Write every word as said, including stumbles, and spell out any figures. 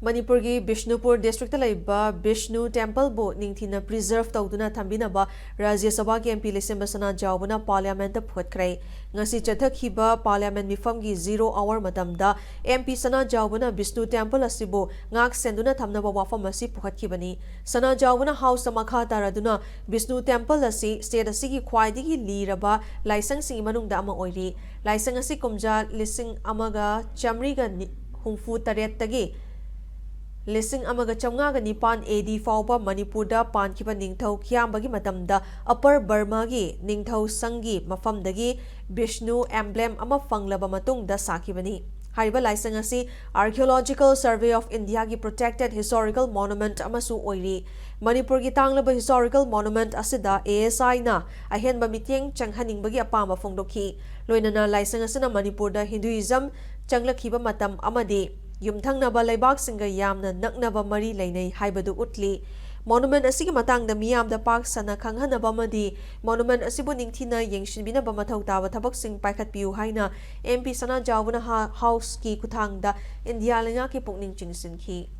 ꯃꯅꯤꯄꯨꯔꯒꯤ ꯕꯤꯁꯅꯨꯄꯨꯔ ꯗꯤꯁꯇ꯭ꯔꯤꯛꯇ ꯂꯩꯕ ꯕꯤꯁꯅꯨ ꯇꯦꯝꯄꯜꯕꯨ ꯅꯤꯡꯊꯤꯅ ꯄ꯭ꯔꯤꯖꯔꯚ ꯇꯧꯗꯨꯅ ꯊꯝꯕꯤꯅꯕ ꯔꯥꯖ꯭ꯌ ꯁꯚꯥꯒꯤ ꯑꯦꯝ ꯄꯤ ꯂꯩꯁꯦꯝꯕ ꯁꯅꯥꯖꯥꯎꯕꯅ ꯄꯥꯔꯂꯤꯌꯥꯃꯦꯟꯠꯇ ꯄꯨꯈꯠꯈ꯭ꯔꯦ꯫ ꯉꯁꯤ ꯆꯠꯊꯈꯤꯕ ꯄꯥꯔꯂꯤꯌꯥꯃꯦꯟꯠ ꯃꯤꯐꯝꯒꯤ ꯖꯤꯔꯣ ꯑꯋꯥꯔ ꯃꯇꯝꯗ ꯑꯦꯝ ꯄꯤ ꯁꯅꯥꯖꯥꯎꯕꯅ ꯕꯤꯁꯅꯨ ꯇꯦꯝꯄꯜ ꯑꯁꯤꯕꯨ ꯉꯥꯛ ꯁꯦꯟꯗꯨꯅ ꯊꯝꯅꯕ ꯋꯥꯐꯝ ꯑꯁꯤ ꯄꯨꯈꯠꯈꯤꯕꯅꯤ꯫ ꯁꯅꯥꯖꯥꯎꯕꯅ ꯍꯥꯎꯁꯇ ꯃꯈꯥ ꯇꯥꯔꯗꯨꯅ ꯕꯤꯁꯅꯨ ꯇꯦꯝꯄꯜ ꯑꯁꯤ ꯁ꯭ꯇꯦꯠ ꯑꯁꯤꯒꯤ ꯈ꯭ꯋꯥꯏꯗꯒꯤ ꯂꯤꯔꯕ ꯂꯥꯏꯁꯪꯁꯤꯡꯒꯤ ꯃꯅꯨꯡꯗ ꯑꯃ ꯑꯣꯏꯔꯤ꯫ ꯂꯥꯏꯁꯪ ꯑꯁꯤ ꯀꯨꯝꯖꯥ ꯂꯤꯁꯤꯡ ꯑꯃꯒ ꯆꯥꯃꯔꯤꯒ ꯍꯨꯝꯐꯨ ꯇꯔꯦꯠꯇꯒꯤ ꯂꯤꯁꯤꯡ ꯑꯃꯒ ꯆꯥꯃꯉꯥꯒ ꯅꯤꯄꯥꯟ ꯑꯦ ꯗꯤ ꯐꯥꯎꯕ ꯃꯅꯤꯄꯨꯔꯗ ꯄꯥꯟꯈꯤꯕ ꯅꯤꯡꯊꯧ ꯈꯤꯌꯥꯝꯕꯒꯤ ꯃꯇꯝꯗ ꯑꯄꯔ ꯕꯔꯃꯥꯒꯤ ꯅꯤꯡꯊꯧ ꯁꯪꯒꯤ ꯃꯐꯝꯗꯒꯤ ꯕꯤꯁꯅꯨ ꯑꯦꯝꯕ꯭ꯂꯦꯝ ꯑꯃ ꯐꯪꯂꯕ ꯃꯇꯨꯡꯗ ꯁꯥꯈꯤꯕꯅꯤ꯫ ꯍꯥꯏꯔꯤꯕ ꯂꯥꯏꯁꯪ ꯑꯁꯤ Archaeological Survey of Indiaꯒꯤ protected historical monument ꯑꯃꯁꯨ ꯑꯣꯏꯔꯤ꯫ ꯃꯅꯤꯄꯨꯔꯒꯤ ꯇꯥꯡꯂꯕ historical monument ꯑꯁꯤꯗ A S Iꯅ ꯑꯍꯦꯟꯕ ꯃꯤꯠꯌꯦꯡ ꯆꯪꯍꯟꯅꯤꯡꯕꯒꯤ ꯑꯄꯥꯝꯕ ꯐꯣꯡꯗꯣꯛꯈꯤ꯫ ꯂꯣꯏꯅꯅ ꯂꯥꯏꯁꯪ ꯑꯁꯤꯅ ꯃꯅꯤꯄꯨꯔꯗ Hinduism ꯆꯪꯂꯛꯈꯤꯕ ꯃꯇꯝ ꯑꯃꯗꯤ ꯌꯨꯝꯊꯪꯅꯕ ꯂꯩꯕꯥꯛꯁꯤꯡꯒ ꯌꯥꯝꯅ ꯅꯛꯅꯕ ꯃꯔꯤ ꯂꯩꯅꯩ ꯍꯥꯏꯕꯗꯨ ꯎꯠꯂꯤ꯫ Monument ꯑꯁꯤꯒꯤ ꯃꯇꯥꯡꯗ ꯃꯤꯌꯥꯝꯗ ꯄꯥꯛ ꯁꯟꯅ ꯈꯪꯍꯟꯅꯕ ꯑꯃꯗꯤ monument ꯑꯁꯤꯕꯨ ꯅꯤꯡꯊꯤꯅ ꯌꯦꯡꯁꯤꯟꯕꯤꯅꯕ ꯃꯊꯧ ꯇꯥꯕ ꯊꯕꯛꯁꯤꯡ ꯄꯥꯏꯈꯠꯄꯤꯌꯨ ꯍꯥꯏꯅ ꯑꯦꯝ ꯄꯤ ꯁꯅꯥꯖꯥꯎꯕꯅ ꯍꯥ-, ꯍꯥꯎꯁꯀꯤ ꯈꯨꯠꯊꯥꯡꯗ ꯏꯟꯗꯤꯌꯥ ꯂꯩꯉꯥꯛꯀꯤ ꯄꯨꯛꯅꯤꯡ ꯆꯤꯡꯁꯤꯟꯈꯤ꯫